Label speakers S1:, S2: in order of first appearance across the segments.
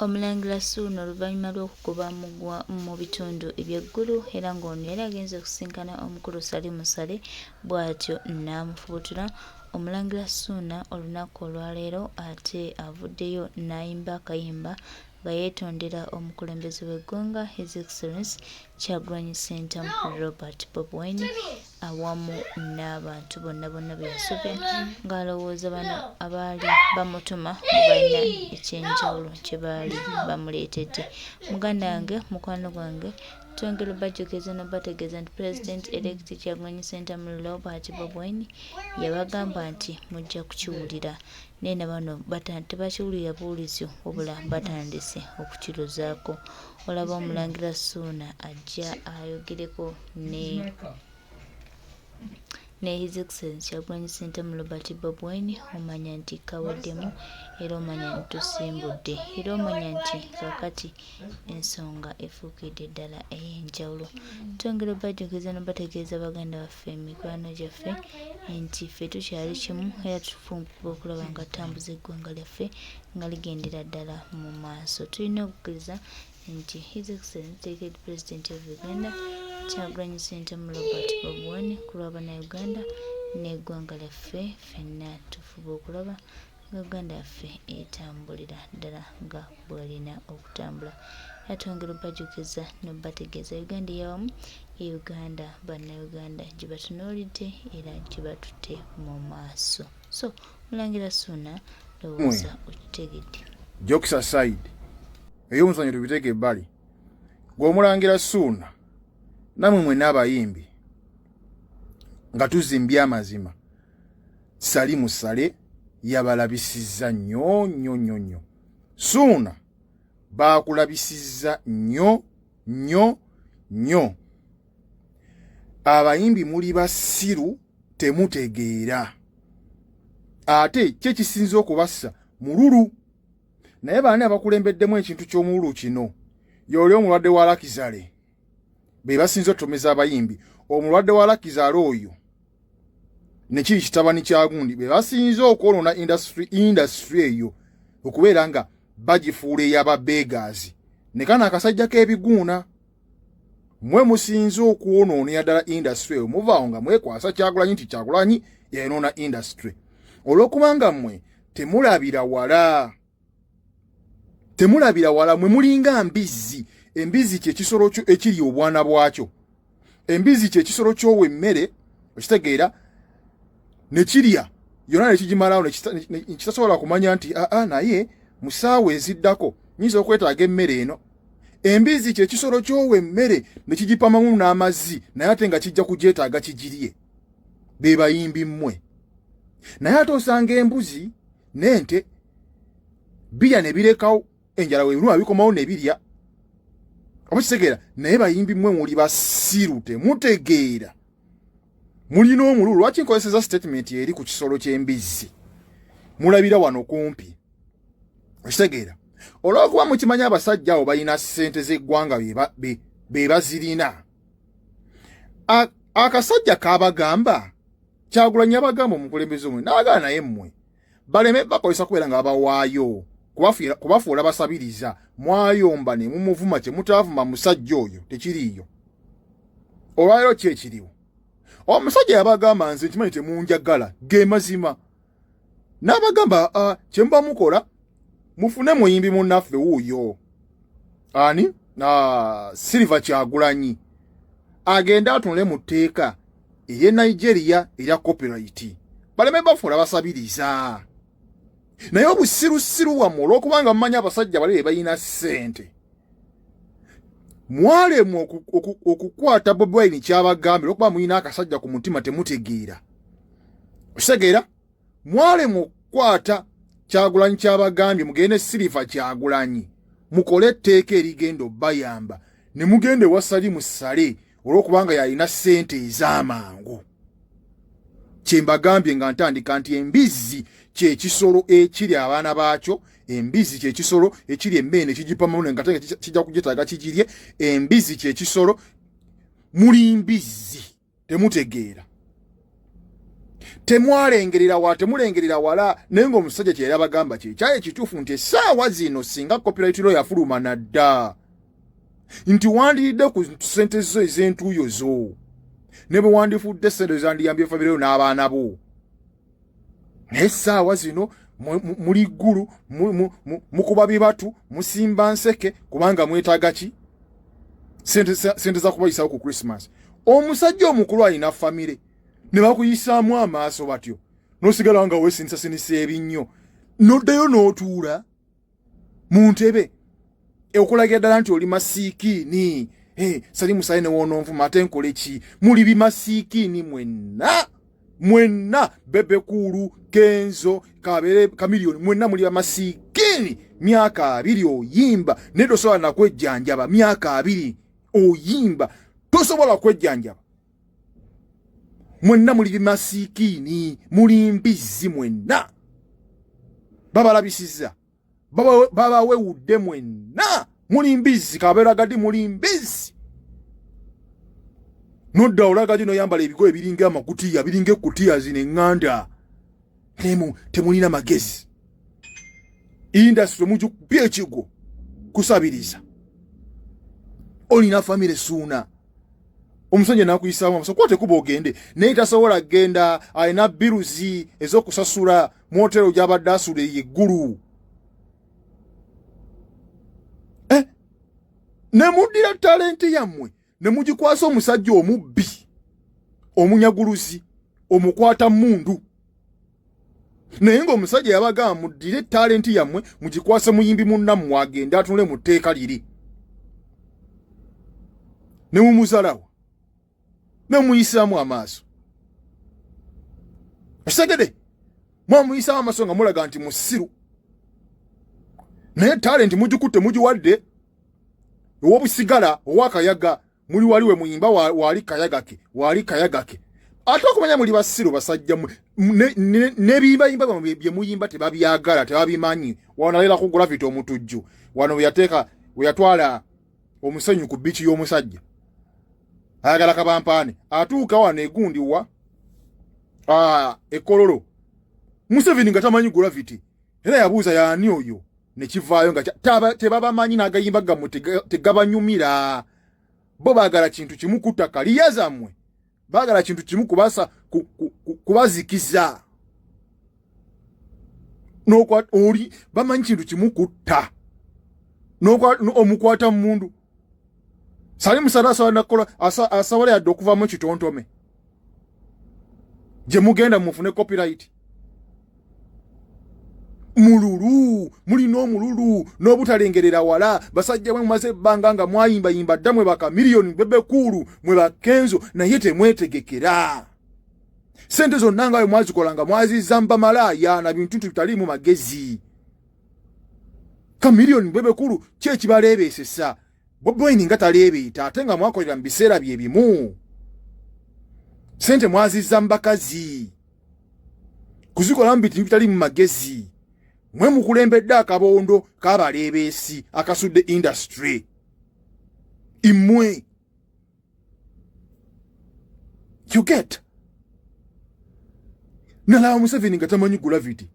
S1: Omulangira Ssuuna oluvannyuma lw'okugoba mu bitundu eby'e Gulu era ng'ono yali agenze okusisinkana omukulu Salim Saleh bw'atyo n'amufubutula, Omulangira Ssuuna olunaku olwaleero ate avuddeyo n'ayimba akayimba nga yeetondera omukulembeze w'eggwanga His Excellency Kyagulanyi Ssentamu Robert Bobi Wine awamu n'abantu bonna bonna be yasobya ng'alowooza bano abaali bamutuma nga balina eky'enjawulo kye baali bamuleetedde. Muganda wange, mukwano gwange, twongera obajjukiza n'obategeeza nti President elect Kyagulanyi Ssentamu Robert Bobi Wine yabagamba nti mujja kukiwulira naye na bano tebakiwulira buwulizi wabula batandise okukirozaako. Olaba Omulangira Ssuuna ajja ayogereko ne His Excellency Kyagulanyi Ssentamu Robert Bobi Wine omanya nti kaweddemu era omanya nti tusimbudde era omanya nti kakati ensonga efuukidde ddala ey'enjawulo. Twongera obajjukiza n'obategeeza baganda baffe mikwano gyaffe nti ffe tukyali kimu era tufuba okulaba nga tutambuza eggwanga lyaffe nga ligendera ddala mu maaso. Tulina okukkiriza nti His Excellency the President of Uganda Kyagulanyi Ssentamu Robert Bobi Wine ku lwa Bannayuganda n'eggwanga lyaffe ffenna tufuba okulaba nga Uganda yaffe etambulira ddala nga bw'erina okutambula. Era twongera obajjukiza n'obategeeza Uganda eyawamu ye Uganda Bannayuganda gye batunuulidde era gye batutte mu maaso. So Mulangira Ssuuna ndowooza okitegedde.
S2: Jokes aside, ey'omuzanyo tubiteeke ebbali. Gwe Omulangira Ssuuna namwe mwena abayimbi nga tuzimbye amazima Salimu Sale yabalabisizza nnyo nnyo nnyo nnyo. Ssuuna baakulabisizza nnyo nnyo nnyo. Abayimbi muli basiru temutegeera. Ate ki ekisinze okubassa mululu? Naye baani abakulembeddemu ekintu ky'omululu kino? Y'oli omulwadde wa Lakizale. Be basinze otutomeza abayimbi. Omulwadde wa Lakizale oyo nekiri kitabani kya gundi be basinze okwonoona industry eyo okubeera nga bagifuula ey'ababeegaazi. Ne kano akasajja k'ebiguuna mwe musinze okwonoonera ddala industry eyo, muvaawo nga mwekwasa Kyagulanyi nti Kyagulanyi yayonoona industry olw'okubanga mmwe temulabira wala, temulabira wala. Mwe mulinga mbizzi. Embizzi kyekisolo ekiri obwana bwakyo. Embizzi kyekisolo kyowa emmere, okitegeera, nekirya yonna nekigimalawo, nekitasobola kumanya nti aa naye mu ssaawa eziddako nyinza okwetaaga emmere eno. Embizzi kyekisolo kyowa emmere nekigipamamu n'amazzi, naye ate nga kijja kugyetaaga kigirye. Be bayimbi mmwe. Naye ate osanga embuzi n'ente birya ne birekawo, enjala weeruma bikomawo ne birya, oba kitegeera. Naye bayimbi mmwe muli basiru, temutegeera, mulina omululu. Lwaki nkozeseza statement eri ku kisolo ky'embizzi? Mulabira wano kumpi, okitegeera, olw'okuba mukimanyi abasajja abo balina ssente z'eggwanga be bazirina. Akasajja kabagamba Kyagulanyi abagamba omukulembeze omwe n'agala naye mmwe baleme bakozesa kubeera nga babawaayo kubafuula basabiriza. Mwayomba ne mumuvuma kye mutaavuma musajja oyo tekiriiyo. Olwaleero ki ekiriwo? Omusajja yabagamba nze nkimanyi temunjagala, ge mazima. N'abagamba kye muba mukola mufune muyimbi munnaffe wuuyo ani Silver Kyagulanyi agende atunule mu tteeka ery'e Nigeria erya copyright baleme bafuula basabiriza. Naye obusirusiru bwammwe olw'okubanga mumanyi abasajja bali be balina ssente, mwalemwa okukwata Bobi Wine kyabagambye olw'okuba mulina akasajja ku mutima temutegeera, okitegeera. Mwalemwa okukwata Kyagulanyi kyabagambye mugende Silver Kyagulanyi mukole etteeka erigenda obbayamba, ne mugenda ewa Salimu Saleh olw'okubanga yalina ssente ez'amangu. Kye mbagambye nga ntandika nti embizzi kyekisolo ekiri abaana baakyo, embizzi kyekisolo ekiri emmere ne kigipamamu nga kijja kugyetaaga kigirye. Embizzi kyekisolo, muli mbizzi temutegeera. Temwalengerera wa, temulengerera wala. Naye ng'omusajja kye yali abagamba kye kyali ekituufu, nti essaawa zino singa copyright law yafuluma nadda, nti wandiridde ku ssente zo ez'entuuyo zo, ne bwe wandifudde ssente zandiyambye famire yo n'abaana bo. Naye essaawa zino muli ggulu, mukuba bibatu, musimba nseke, kubanga mwetaaga ki? Sente za kubayisawo ku Christmas. Omusajja omukulu alina famire ne bakuyisaamu amaaso batyo, n'osigala nga weesinisasinisa ebinnyo, n'oddayo n'otuula mu ntebe okulagira ddala nti oli masiikiini. Sali musaye ne woononvuma, ate nkole ki? Muli bimasiikiini mwenna mwenna, Bebe Cool, Kenzo, kabere Chameleone, mwenna muli bamasiikiini. Myaka 20 oyimba, naye tosobola nakwejjanjaba. Myaka 20 oyimba, tosobola kwejjanjaba. Mwenna muli bimasiikiini, muli mbizzi mwenna. Babalabisizza, babawewudde, mwenna muli mbizzi. Kabeeragadi muli mbizzi. Nodda olagadi noyambala ebigoye biringa amakutiya, biringa ekutiya zino eŋŋanda. Nemu temulina magezi. Industry mugikubye ekigwo kusabiriza. Olina famire, Suuna. Omusajja nakuyisaamu amaso, kwate kuba ogende, naye tasobola kgenda, alina bills ez'okusasula mu hotero gy'abadde asula eyeggulu. Eh? Ne muddira talenti yammwe ne mugikwasa omusajja omubbi, omunyaguluzi, omukwata mundu. Naye ng'omusajja yabagamba muddire talenti yammwe mugikwase muyimbi munnammwe agende atunule mu tteeka liri, ne mumuzalawo ne mumuyisaamu amaaso. Okitegedde? Mwamuyisaamu amaaso nga mulaga nti musiru, naye talenti mugikutte, mugiwadde ow'obusigala, ow'akayaga. Muli wali we muyimba, waali kayaga ke, waali kayaga ke. Ate okumanya muli basiru basajja, n'ebiyimbayimba bye muyimba tebabyagala, tebabimanyi. Wano ku Gravity Omutujju wano weyateeka, weyatwala omusenyu ku biiki y'omusajja ayagala kabampaane, atuuka wano egundi wa ekololo, Museveni nga tamanyi Gravity, era yabuuza yaani oyo, nekivaayo nga tebabamanyi n'agayimba gammwe tegabanyumira. Bo baagala kintu kimu, kutta career zammwe. Baagala kintu kimu, kubasa kubazikiza. Oli bamanyi kintu kimu, kutta omukwata mundu. Sali Musala asobola nakola, asobola yadde okuvamu ekitontome gye mugenda mufune copyright. Mululu mulina omululu n'obutalengerera wala. Basajja mwe mumaze ebbanga nga mwayimbayimba dda, mwe baka Chameleone, Bebe Cool, mwe bakenzo, naye temwetegekera. Sente zonna nga bwe mwazikola nga mwazizza mbamalaaya na bintu nti bitaliimu magezi. Chameleone, Bebe Cool, ki ekibaleebeesesa? Bobi Wine nga taleebeeta, ate nga mwakolera mu biseera bye bimu. Sente mwazizza mu bakazi, kuzikola mu bintu bitali mu magezi. Mwe mukulembedde akabondo k'abaleebeesi akasudde industry immwe. You get? Nalaba Museveni nga tamanyi Gravity.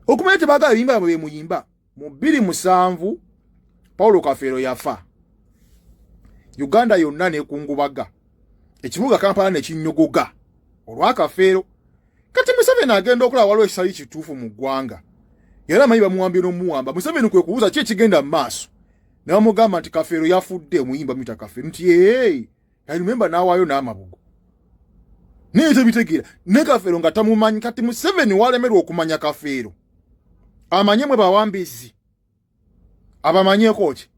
S2: Okumanya tebagala biyimba bwe muyimba. Mu 2007 Paulo Kafeero yafa, Uganda yonna nekungubaga, ekibuga Kampala nekinyogoga olwakafeero. Kati Museveni agenda okulaba waliwo ekitali kituufu mu ggwanga, era amanyi bamuwambye n'omuwamba. Museveni kwe kubuuza ki ekigenda mu maaso, ne bamugamba nti Kafeero yafudde, omuyimba mita Kafeero, nti ee, I remember, n'awaayo n'amabugo, naye tebitegeera ne Kafeero nga tamumanyi. Kati Museveni walemerwa okumanya Kafeero, amanye mwe bawambizi abamanyeeko ki?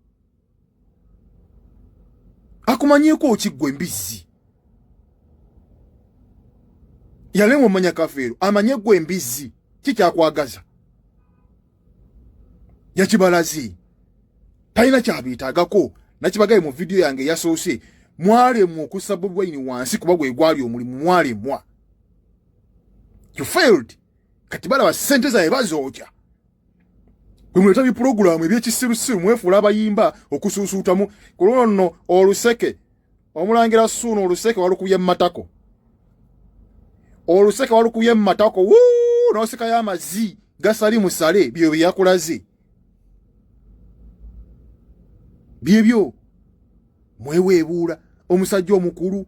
S2: Akumanyeeko ki ggwe embizzi? Yalemwa omanya Kafeero, amanye ggwe embizzi kikyakwagaza. Yakibalaze talina kyabiitaagako. Nakibagaye mu vidiyo yange eyasoose, mwalemwa okussa Bobi Wine wansi, kuba gwe gwali omulimu. Mwalemwa, you failed. Kati balaba sente zaabwe bazookya bwe muleeta bipulogulaamu ebyekisirusiru, mwefuula abayimba okusuusuutamu. Ku luno nno oluseke, omulangira Suuna, oluseke walukubye mu matako. Oluseke walukubye mu matako wuu n'osekayo amazzi gasali musale byo bye yakulaze byebyo mweweebuula omusajja omukulu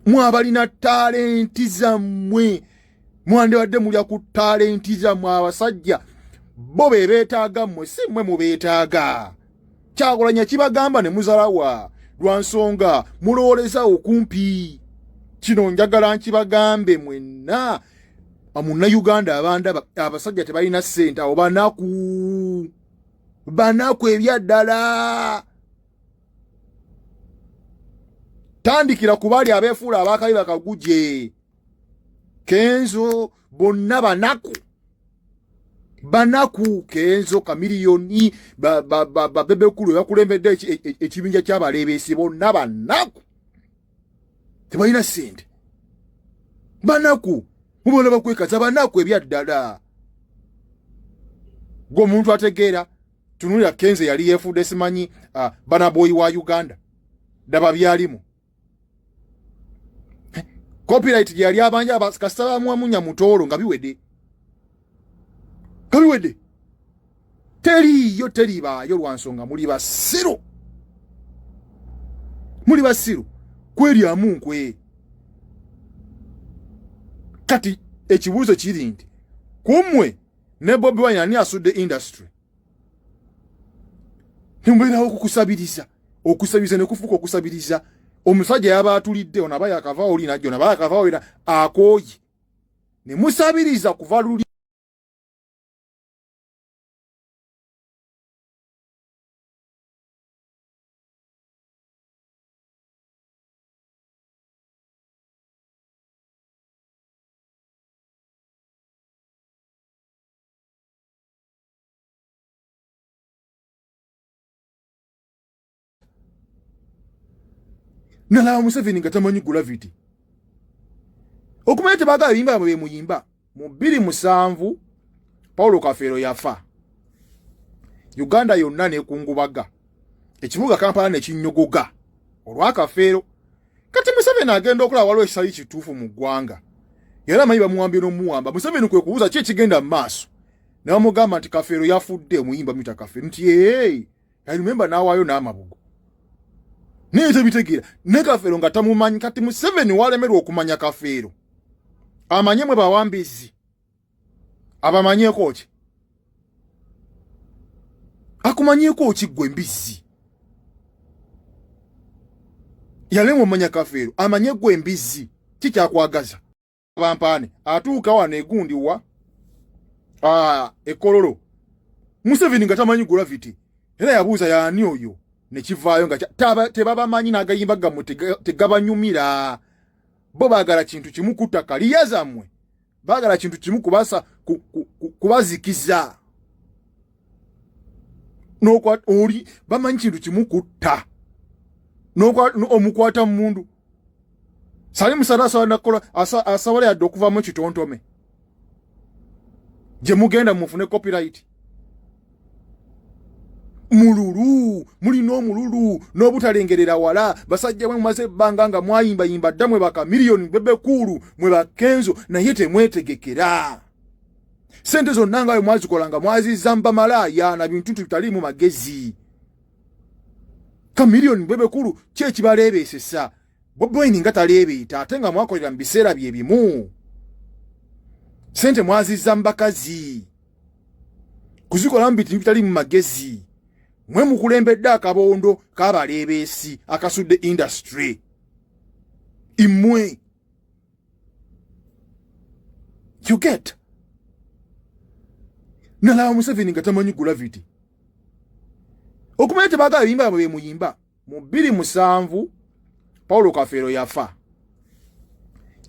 S2: mwabalina talenti zammwe mwandibadde mulya ku talenti zammwe abasajja bo be beetaaga mmwe si mmwe mubeetaaga kyakulanya kibagamba ne muzalawa lwa nsonga mulowooleza okumpi kino njagala nkibagambe mwenna munnayuganda abandaba abasajja tebalina ssente awo banaku banaku ebyaddala tandikira ku bali abeefuula abakabi bakaguje kenzo bonna banaku banaku kenzo kamiliyoni babebekulu bakulembedde ekibinja kyabaleebeesi bonna banaku tebalina sente banaku mubona bakwekaza banaku ebyaddala gwe omuntu ategeera tunulira kenzo yali yeefudde simanyi uh, banaboyi wa uganda daba byalimu copyright gye yali abanja kasita bamuwamunya mutoolo nga biwede nga biwede teriiyo teribaayo lwa nsonga muli basiru muli basiru kweryamu nkwe kati ekibuuzo kiri nti kummwe ne Bobi Wine ani asudde industry nemubeerawo okukusabiriza okusabiriza nekufuuka okusabiriza omusajja yaba atulidde ono aba yakavaawo oli najja ono aba yakavaawo era akooye ne musabiriza kuva luli nalaba museveni nga tamanyi gulavity okumanya tebagala biyimba bamwe bemuyimba mu 27 paulo kafeero yafa uganda yonna nekungubaga ekibuga kampala nekinyogoga olwakafeero kati museveni agenda okulaba waliwo ekitali kituufu mu ggwanga era amanyi bamuwambye n'omuwamba museveni kwe kubuuza ki ekigenda mu maaso ne bamugamba nti kafeero yafudde omuyimba mita kafeero nti ee I remember n'awaayo n'amabugo naye tebitegeera ne kafeero nga tamumanyi kati museveni walemerwa okumanya kafeero amanye mwe bawambizi abamanyeeko ki akumanyeeko ki gwe embizzi yalemwa omanya kafeero amanye gwe embizzi kikyakwagaza bampaane atuuka wano egundi wa ekololo museveni nga tamanyi gravity era yabuuza yaani oyo nekivaayo nga tebabamanyi n'agayimba gammwe tegabanyumira bo baagala kintu kimu kutta kaliya zammwe baagala kintu kimu kubasa kubazikiza oli bamanyi kintu kimu kutta omukwata mundu sali musala asobola nakola asobola yadde okuvamu ekitontome gye mugenda mufune copyright mululu mulina omululu n'obutalengerera wala basajja mwe mumaze ebbanga nga mwayimbayimba dda mwe bakamiliyoni bebekuulu mwe bakenzo naye temwetegekera sente zonna nga bwe mwazikola nga mwazizza mubamalaaya na bintu nti bitaliimu magezi kamiliyoni bebekulu ki ekibaleebeesesa Bobi Wine nga taleebeeta ate nga mwakolera mu biseera bye bimu sente mwazizza mu bakazi kuzikolamu bintu bitali mu magezi mwe mukulembedde akabondo k'abaleebeesi akasudde industry imwe you get nalaba museveni nga tamanyi gravity okumanya tebagala biyimba bamwe bemuyimba mu 27 paulo kafeero yafa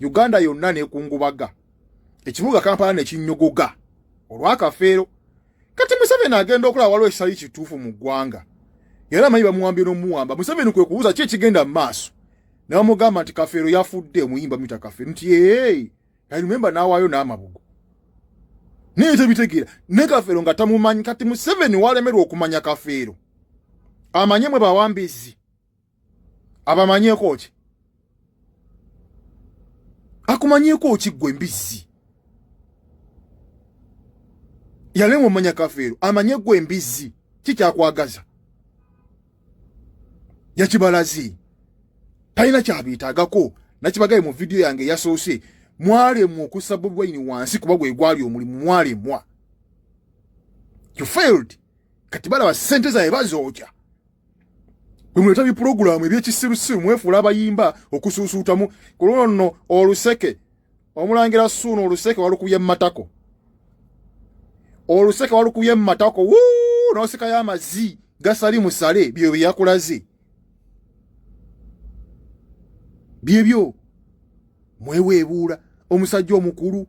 S2: uganda yonna nekungubaga ekibuga kampala nekinyogoga olwakafeero kati museveni agenda okulaba waliwo ekitali kituufu mu ggwanga era amanyi bamuwambye n'omuwamba museveni kwe kubuuza ki ekigenda mu maaso ne bamugamba nti kafeero yafudde omuyimba mita kafeero nti ee I remember n'awaayo n'amabugo naye tebitegeera ne kafeero nga tamumanyi kati museveni walemerwa okumanya kafeero amanye mwe bawambizi abamanyeeko ki Akumanyiiko ki ggwe embizzi? Yalemwa omanya Kafeero amanye ggwe embizzi kikyakwagaza. Yakibalaze talina kyabeetaagako. Nakibagaye mu vidiyo yange eyasoose, mwalemwa okussa Bobi Wine wansi kuba gwe gwali omulimu, mwalemwa. You failed. Kati balaba ssente zaabwe bazookya bwe muleeta bipulogulaamu ebyekisirusiru, mwefuula abayimba okusuusuutamu. Ku luno nno oluseke omulangira Ssuuna, oluseke walukubye mu matako, oluseke walukubye mu matako, wuu, n'osikayo amazzi gasali musale. Byo bye yakulaze byebyo mweweebuula. Omusajja omukulu,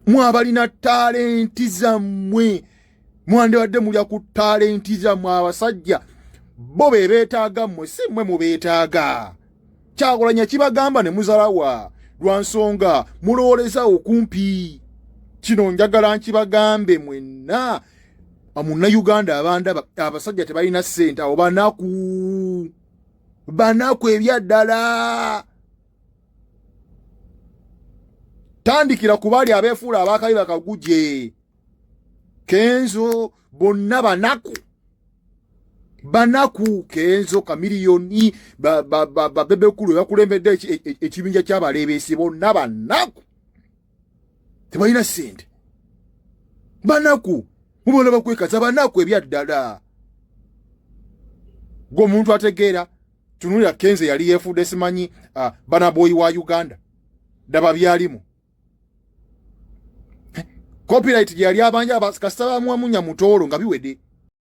S2: mwabalina talenti zammwe, mwandibadde mulya ku talenti zammwe. Abasajja bo be beetaaga mmwe, si mmwe mubeetaaga. Kyagulanyi kibagamba ne muzalawa lwa nsonga mulowooleza okumpi. Kino njagala nkibagambe mwenna Munnayuganda abandaba, abasajja tebalina ssente, abo banaku, banaku ebyaddala. Tandikira ku bali abeefuula abakabi bakaguje Kenzo, bonna banaku, banaku. Kenzo, Kamiliyoni, babebekulu bakulembedde ekibinja ky'abaleebeesi, bonna banaku, tebalina ssente, banaku. Mubona bakwekaza, banaku ebyaddala. Gwe omuntu ategeera, tunulira Kenzo yali yeefudde simanyi banaboyi wa Uganda, daba byalimu. Copyright gye yali abanja, kasita bamuwamunya mutoolo nga biwedde.